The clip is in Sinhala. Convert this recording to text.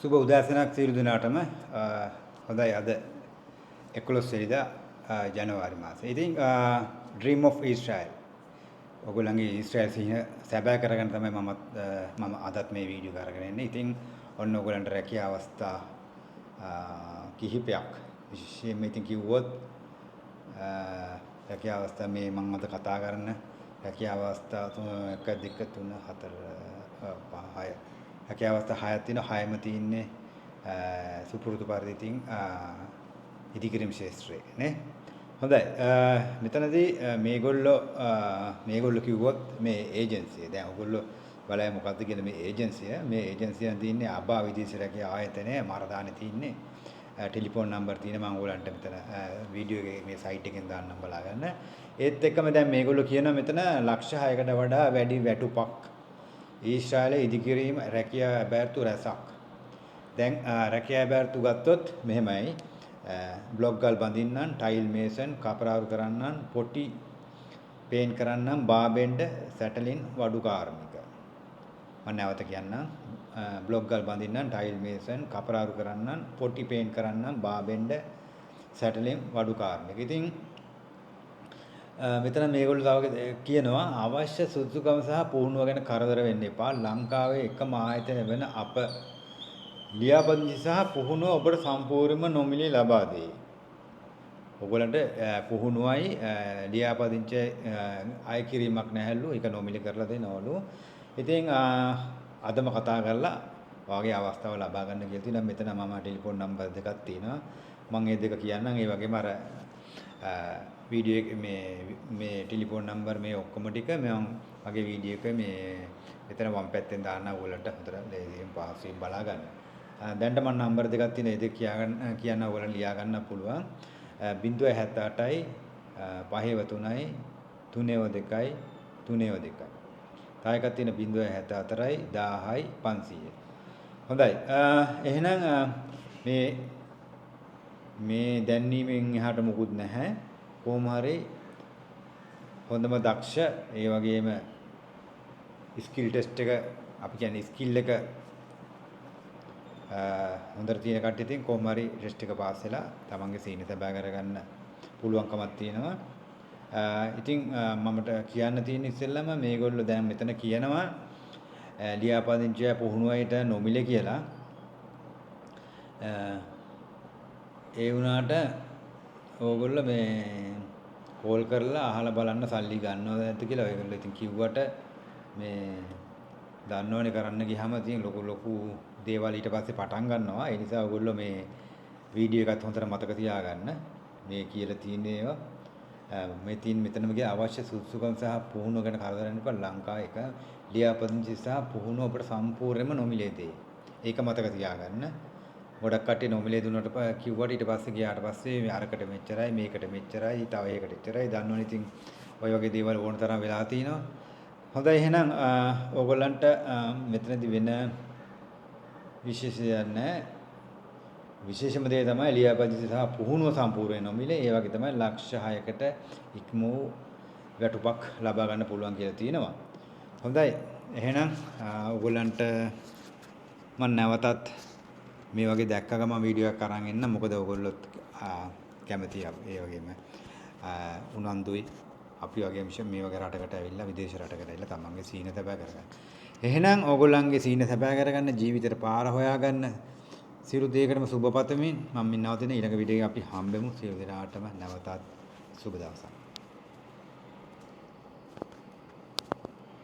සුබ උදෑසනක් සියලු දෙනාටම. හොඳයි, අද 11 වෙනිදා ජනවාරි මාසය. ඉතින් Dream of Israel. ඔයගොල්ලන්ගේ ඊශ්‍රායල් සිහින සැබෑ කරගන්න තමයි මම අදත් මේ වීඩියෝ එක අරගෙන එන්නේ. ඉතින් ඔන්න ඔයගොල්ලන්ට රැකියා අවස්ථා කිහිපයක්, විශේෂයෙන්ම ඉතින් කිව්වොත් රැකියා අවස්ථා මේ මම අද කතා කරන රැකියා අවස්ථා 1 2 3 4 5 6 රැකියා අවස්ථා 6ක් තියෙනවා. 6ම තියෙන්නේ සුපුරුදු පරිදි ඉතින් ඉදිකිරීම ක්ෂේත්‍රයේ නේ. හොඳයි, මෙතනදී මේගොල්ලෝ මේගොල්ලෝ කිව්වොත් මේ ඒජන්සිය, දැන් ඔයගොල්ලෝ බලයි මොකද්ද කියලා මේ ඒජන්සිය. මේ ඒජන්සිය තියෙන්නේ අබා විදේශ රැකියා ආයතනය මරදානේ තියෙන්නේ. ටෙලිෆෝන් නම්බර් තියෙන මම ඔයගොල්ලන්ට මෙතන වීඩියෝ එකේ මේ සයිට් එකෙන් දාන්නම් බලා ගන්න. ඒත් එක්කම දැන් මේගොල්ලෝ කියනවා මෙතන ලක්ෂ 6කට වඩා වැඩි වැටුපක් ඊශ්‍රායලයේ ඉදිකිරීම රැකියා ඇබෑර්තු රැසක්. දැන් රැකියා ඇබෑර්තු ගත්තොත් මෙහෙමයි, බ්ලොක් ගල් බඳින්නම්, ටයිල් මේසන්, කපරාරු කරන්නම්, පොටි පේන්ට් කරන්නම්, බාබෙන්ඩ, සැටලින්, වඩු කාර්මික. මම නැවත කියන්නම්, බ්ලොක් ගල් බඳින්නම්, ටයිල් මේසන්, කපරාරු කරන්නම්, පොටි පේන්ට් කරන්නම්, බාබෙන්ඩ, සැටලින්, වඩු කාර්මික. ඉතින් මෙතන මේගොල්ලෝ තව කියනවා අවශ්‍ය සුදුසුකම සහ පුහුණුව ගැන කරදර වෙන්න එපා. ලංකාවේ එකම ආයතන වෙන අප ලියාපදිංචි සහ පුහුණුව ඔබට සම්පූර්ණයෙන්ම නොමිලේ ලබා දෙයි. ඔයගොල්ලන්ට පුහුණුවයි ලියාපදිංචි අය කිරීමක් නැහැලු. ඒක නොමිලේ කරලා දෙනවලු. ඉතින් අදම කතා කරලා ඔයාගේ අවස්ථාව ලබා ගන්න කියලා තියෙනවා. මෙතන මම ටෙලිෆෝන් නම්බර් දෙකක් තියෙනවා. මම ඒ දෙක කියන්නම්. ඒ වගේම අර වීඩියෝ එක මේ මේ ටෙලිෆෝන් නම්බර් මේ ඔක්කොම ටික මම මගේ වීඩියෝ එක මේ මෙතන වම් පැත්තෙන් දාන්න ඔයගොල්ලන්ට හොඳට ලේසියෙන් පහසුවෙන් බලා ගන්න. දැන්ට මම නම්බර් දෙකක් තියෙන ඒ දෙක කියන්න ඔයගොල්ලන් ලියා ගන්න පුළුවන්. 078යි 5 3යි 3 2යි 3 2යි. තව එකක් තියෙන 074යි 1000යි 500. හොඳයි. එහෙනම් මේ මේ දැන්වීමෙන් එහාට මොකුත් නැහැ. කොහොම හරි හොඳම දක්ෂ, ඒ වගේම ස්කිල් ටෙස්ට් එක, අපි කියන්නේ ස්කිල් එක හොඳට තියෙන කට්ටිය ඉතින් කොහොම හරි ටෙස්ට් එක පාස් වෙලා තමන්ගේ සීන සැබෑ කරගන්න පුළුවන්කමක් තියෙනවා. ඉතින් මමට කියන්න තියෙන ඉස්සෙල්ලම මේගොල්ලෝ දැන් මෙතන කියනවා ලියාපදිංචිය පුහුණුවයිට නොමිලේ කියලා. ඒ වුණාට ඕගොල්ලෝ මේ කෝල් කරලා අහලා බලන්න සල්ලි ගන්නවද නැද්ද කියලා. ඔයගොල්ලෝ ඉතින් කිව්වට මේ දන්නවනේ කරන්න ගියාම ඉතින් ලොකු ලොකු දේවල් ඊට පස්සේ පටන් ගන්නවා. ඒ නිසා ඔයගොල්ලෝ මේ වීඩියෝ එකත් හොඳට මතක තියාගන්න. මේ කියලා තියෙන ඒවා මේ තියෙන මෙතනම කිය අවශ්‍ය සුදුසුකම් සහ පුහුණුව ගැන කරදර වෙන්න එපා. ලංකාවේ එක ලියාපදිංචි සහ පුහුණුව අපිට සම්පූර්ණයෙන්ම නොමිලේ දෙයි. ඒක මතක තියාගන්න. ගොඩක් කට්ටිය නොමිලේ දුන්නට කිව්වට ඊට පස්සේ ගියාට පස්සේ මේ අරකට මෙච්චරයි, මේකට මෙච්චරයි, තව එකකට එච්චරයි. දන්නවනේ ඉතින් ඔය වගේ දේවල් ඕන තරම් වෙලා තිනවා. හොඳයි, එහෙනම් ඕගොල්ලන්ට මෙතනදි වෙන විශේෂ දෙයක් නැහැ. විශේෂම දේ තමයි ලියාපදිංචි සහ පුහුණුව සම්පූර්ණ නොමිලේ. ඒ වගේ තමයි ලක්ෂ 6කට ඉක්ම වූ වැටුපක් ලබා ගන්න පුළුවන් කියලා තියෙනවා. හොඳයි, එහෙනම් ඔයගොල්ලන්ට මම නැවතත් මේ වගේ දැක්ක ගමන් වීඩියෝ එකක් අරන් එන්න. මොකද ඔයගොල්ලොත් කැමති, ඒ වගේම උනන්දුයි අපි වගේම මේ වගේ රටකට ඇවිල්ලා, විදේශ රටකට ඇවිල්ලා තමන්ගේ සීන සැබෑ කරගන්න. එහෙනම් ඕගොල්ලන්ගේ සීන සැබෑ කරගන්න, ජීවිතේට පාර හොයාගන්න, සියලු දේකටම සුබ පතමින් මම මේ නවතින. ඊළඟ වීඩියෝ එකේ අපි හම්බෙමු. සියලු දෙනාටම නැවතත් සුබ දවසක්.